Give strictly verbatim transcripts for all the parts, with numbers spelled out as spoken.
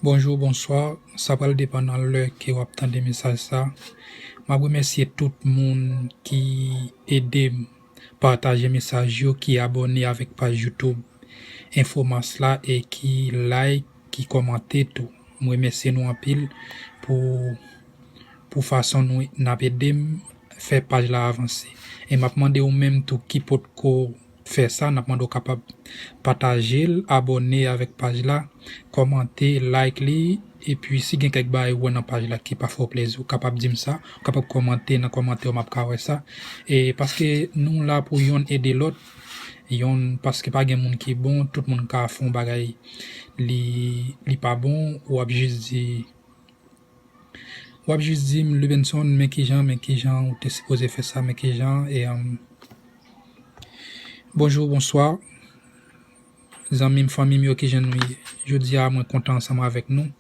Bonjou, bonswa. Sa pral depann nan lè ke w ap tande mesaj sa. M ap remèsye tout moun ki ede m pataje mesaj yo, ki abòne avèk paj YouTube Enfomas la e ki like, ki kòmante tou. M remèsye nou anpil pou, pou fason nou, n ap ede m fè paj la avanse. E m ap mande ou menm tou ki potko fè sa, n ap mande w kapab pataje l, abòne avèk paj la, kòmante, like li, epi si gen kèk bagay ou wè nan paj la ki pa fè w plezi, ou kapab di m sa, ou kapab kòmante nan kòmantè yo, m ap ka wè sa. E paske nou la pou yonn ede lòt, yonn, paske pa gen moun ki bon, tout moun ka fè yon bagay li, li pa bon, w ap jis di, w ap jis di m, Lubenson, men kijan, men kijan ou te sipoze fè sa, men kijan, e, um, bonjou, bonswa, zanmi m, fanmi m yo, kijan nou ye? Jodi a, mwen kontan ansanm avèk nou,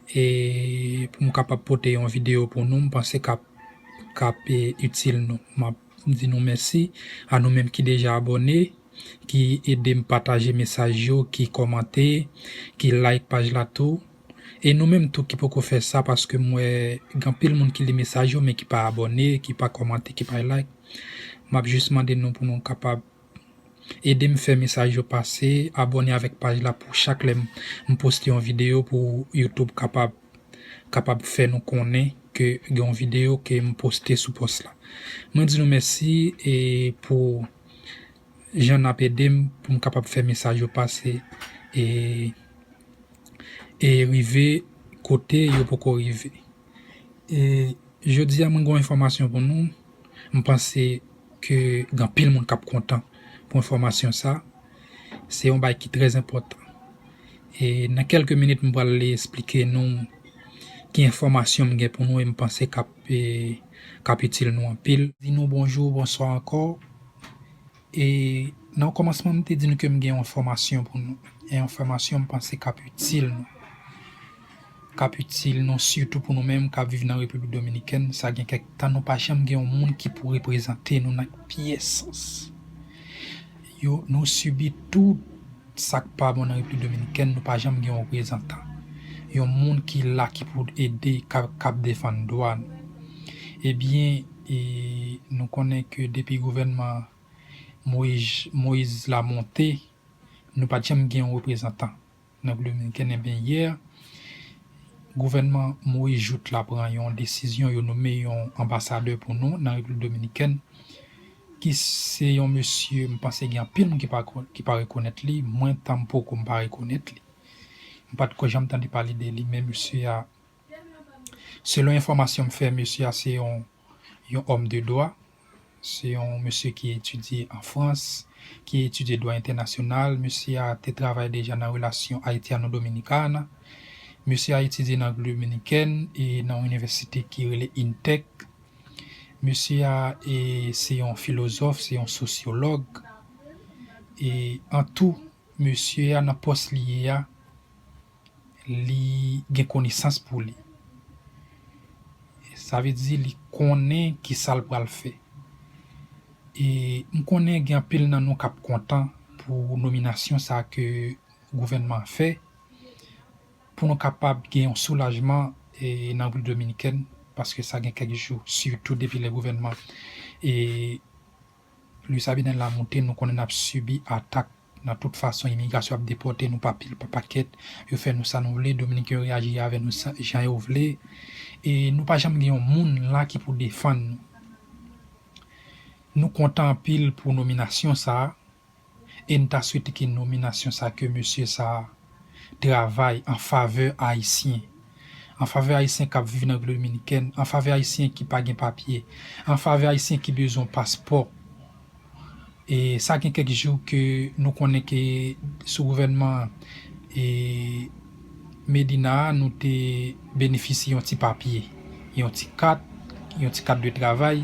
e pou m kapab pote yon videyo pou nou, m panse k ap, k ap, e, itil nou. M ap di nou mèsi a nou menm ki deja abòne, ki ede m pataje mesaj yo, ki kòmante, ki like paj la tou. E nou menm tou ki poko fè sa, paske m wè gen anpil moun ki li mesaj yo, men ki pa abòne, ki pa kòmante, ki pa like. M ap jis mande nou pou nou kapab ede m fè mesaj yo pase, abòne avèk paj la pou chak lè m, m poste yon videyo pou YouTube kapab, kapab fè nou konnen ke gen yon videyo ke m poste sou pòs la. Mwen di nou mèsi e pou jan n ap ede m pou m kapab fè mesaj yo pase e, e rive kote yo poko rive. E jodi a, mwen gen yon enfòmasyon pou nou. M panse ke gen anpil moun k ap kontan pou enfòmasyon sa. Se yon bagay ki trè enpòtan. E nan kèlke minit, m pral esplike nou ki enfòmasyon m gen pou nou e m panse k ap, e, k ap itil nou anpil. Di nou bonjou, bonswa ankò. E nan kòmansman, m te di nou ke m gen yon enfòmasyon pou nou. E enfòmasyon m panse k ap itil nou. K ap itil nou, sitou pou nou menm k ap viv nan Repiblik Dominikèn. Sa gen kèk tan nou pa janm gen yon moun ki pou reprezante nou nan pyès sans. Yo, nou sibi tout sa k pa bon nan Repiblik Dominikèn, nou pa janm gen yon reprezantan. Yon moun ki la, ki pou ede, k ap, k ap defann dwa nou. Ebyen, e, nou konnen ke depi gouvènman Moyiz, Moyiz la monte, nou pa t janm gen yon reprezantan nan Repiblik Dominikèn. Ebyen, yè, gouvènman Moyiz Jouthe la pran yon desizyon, yo nome yon anbasadè pou nou nan Repiblik Dominikèn, ki se yon mesye, m panse gen anpil moun ki pa ko-, ki pa rekonèt li, mwen tan m poko m pa rekonèt li. M pa t ko janm tande pale de li, men mesye a, selon enfòmasyon m fè, mesye a se yon, yon homme de droit. Se yon mesye ki etidye an Frans, ki etidye dwa entènasyonal. Mesye a te travay deja nan relasyon Haitiano-Dominicana. Mesye a etidye nan Repiblik Dominikèn e nan yon inivèsite ki rele INTEC. Mesye a, e, se yon filozòf, se yon sosyològ. E an tou, mesye a nan pòs li ye a, li gen konesans pou li. Sa vle di li konnen ki sa l pral fè. E m konnen gen anpil nan nou k ap kontan pou nominasyon sa ke gouvènman an fè, pou nou kapab gen yon soulajman, e, nan Repiblik Dominikèn, paske sa gen kèk jou, sitou depi lè gouvènman, e, Luis Abinader la monte, nou konnen n ap sibi atak nan tout fason. Imigrasyon ap depòte nou pa pil, pa pakèt. Yo fè nou sa nou vle, Dominiken yo reyaji avè nou sa, jan yo vle. E nou pa janm gen yon moun la ki pou defann nou. Nou kontan anpil pou nominasyon sa a. E n ta swete ke nominasyon sa, ke mesye sa travay an favè Ayisyen. An favè Ayisyen k ap viv nan Repiblik Dominikèn, an favè Ayisyen ki pa gen papye, an favè Ayisyen ki bezwen paspò. E sa gen kèk jou ke nou konnen ke sou gouvènman, e, Medina a, nou te benefisye yon ti papye, yon ti kat, yon ti kat de travay.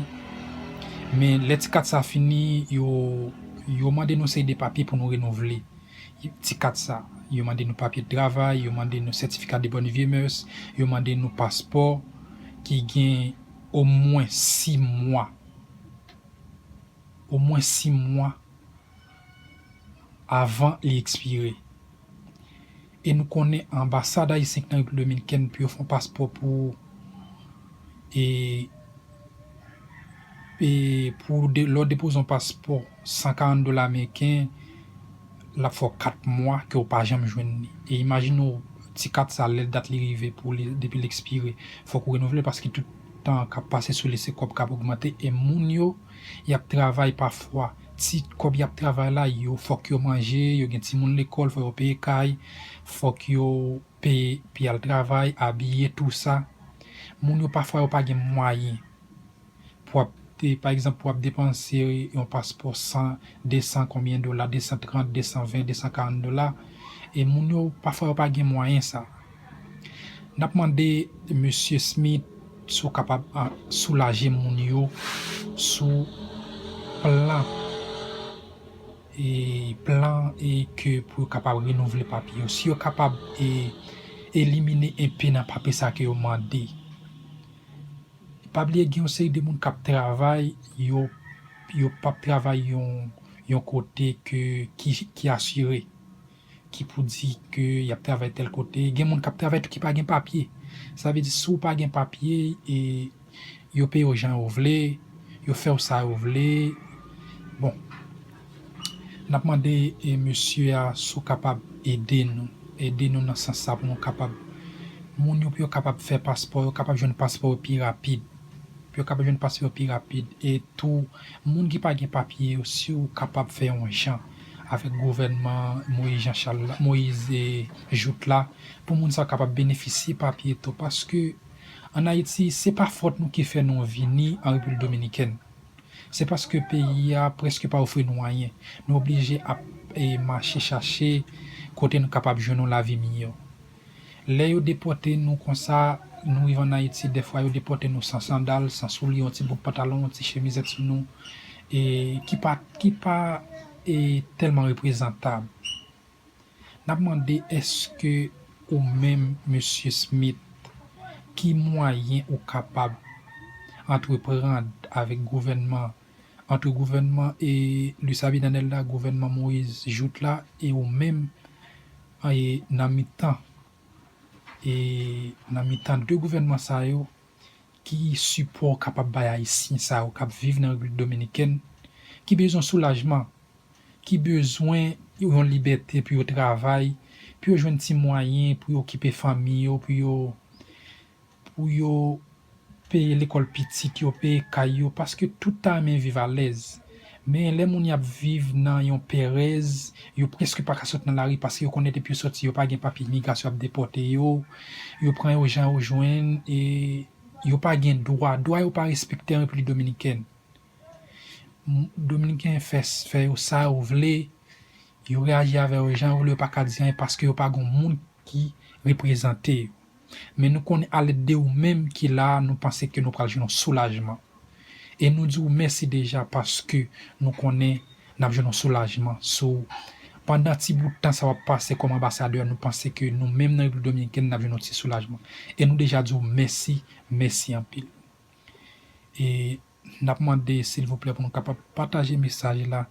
Men lè ti kat sa fini, yo, yo mande nou seri de papye pou nou renouvle ti kat sa. Yo mande nou papye de travay, yo mande nou sètifika de bonne vie mœurs, yo mande nou paspò ki gen omwen sis mwa. Omwen sis mwa avan li ekspire. E nou konnen anbasad ayisyen ki nan Repiblik Dominikèn, pou yo fè yon paspò pou ou, e, e pou de, lè w depoze yon paspò san karant dola ameriken, l ap fè w kat mwa ke w pa janm jwenn li. E imajine w, ti kat sa, lè dat li rive pou li, depi l ekspire, fòk ou renouvle, paske tout tan k ap pase sou li, se kòb k ap ogmante. E moun yo, y ap travay pafwa. Ti kòb y ap travay la, yo, fòk yo manje, yo gen timoun lekòl, fòk yo peye kay, fòk yo peye pou y al travay, abiye, tou sa. Moun yo pafwa yo pa gen mwayen pou ap, te, pa egzanp, pou ap depanse yon paspò san, de san konbyen dola, de san trant, de san ven, de san karant dola. E moun yo, pafwa yo pa gen mwayen sa. N ap mande Mesye Smith si w kapab, a, soulaje moun yo sou plan, e, plan e ke pou yo kapab renouvle papye yo. Si yo kapab, e, elimine enpe nan papye sa ke yo mande. Pa bliye gen yon seri de moun k ap travay, yo, yo p ap travay yon, yon kote ke, ki, ki asire, ki pou di ke y ap travay tèl kote. Gen moun k ap travay tou ki pa gen papye. Sa vle di, si w pa gen papye, e yo peye w jan yo vle, yo fè w sa yo vle. Bon, n ap mande, e, mesye a si w kapab ede nou, ede nou nan sans sa pou nou kapab, moun yo pou yo kapab fè paspò, yo kapab jwenn paspò yo pi rapid. Pou yo kapab jwenn paspò yo pi rapid. E tou, moun ki pa gen papye yo, si w kapab fè yon jan avèk gouvènman Moïse Jean Charles la, Moïse, e, Jouthe la, pou moun sa yo kapab benefisye papye tou. Paske ann Ayiti, se pa fòt nou ki fè nou vini an Repiblik Dominikèn. Se paske peyi a prèske pa ofri nou anyen. Nou oblije ap, e, mache chache kote nou kapab jwenn yon lavi miyò. Lè yo depòte nou konsa, nou rive ann Ayiti, dèfwa yo depòte nou san sandal, san soulye, yon ti bout pantalon, yon ti chemizèt sou nou, e ki pa, ki pa, e, tèlman reprezantab. N ap mande, èske ou menm, Mesye Smith, ki mwayen ou kapab antreprann avèk gouvènman, antre gouvènman e Luis Abinader la, gouvènman Moïse Jouthe la, e ou menm, e nan mitan, e nan mitan de gouvènman sa yo, ki sipò w kapab bay Ayisyen sa yo k ap viv nan Repiblik Dominikèn, ki bezwen soulajman, ki bezwen yon libète pou yo travay, pou yo jwenn ti mwayen, pou yo okipe fanmi yo, pou yo, pou yo peye lekòl pitit yo, peye kay yo, paske tout ta renmen viv alèz. Men lè moun y ap viv nan yon perèz, yo prèske pa ka sot nan lari paske yo konnen depi yo soti, yo pa gen papye imigrasyon, ap depòte yo, yo pran yo jan yo jwenn, e yo pa gen dwa, dwa yo pa respekte an Repiblik Dominikèn. M-, Dominiken fè, fè yo sa yo vle, yo reyaji avè yo jan yo vle, yo pa ka di anyen paske yo pa gen moun ki reprezante yo. Men nou konnen alèd de ou menm ki la, nou panse ke nou pral jwenn yon soulajman. E nou di w mèsi deja paske nou konnen n ap jwenn yon soulajman. So, pandan ti bout tan sa w ap pase kòm anbasadè, nou panse ke nou menm nan Repiblik Dominikèn n ap jwenn yon ti soulajman. E nou deja di w mèsi, mèsi anpil. E n ap mande, silvouplè, pou nou kapab pataje mesaj la.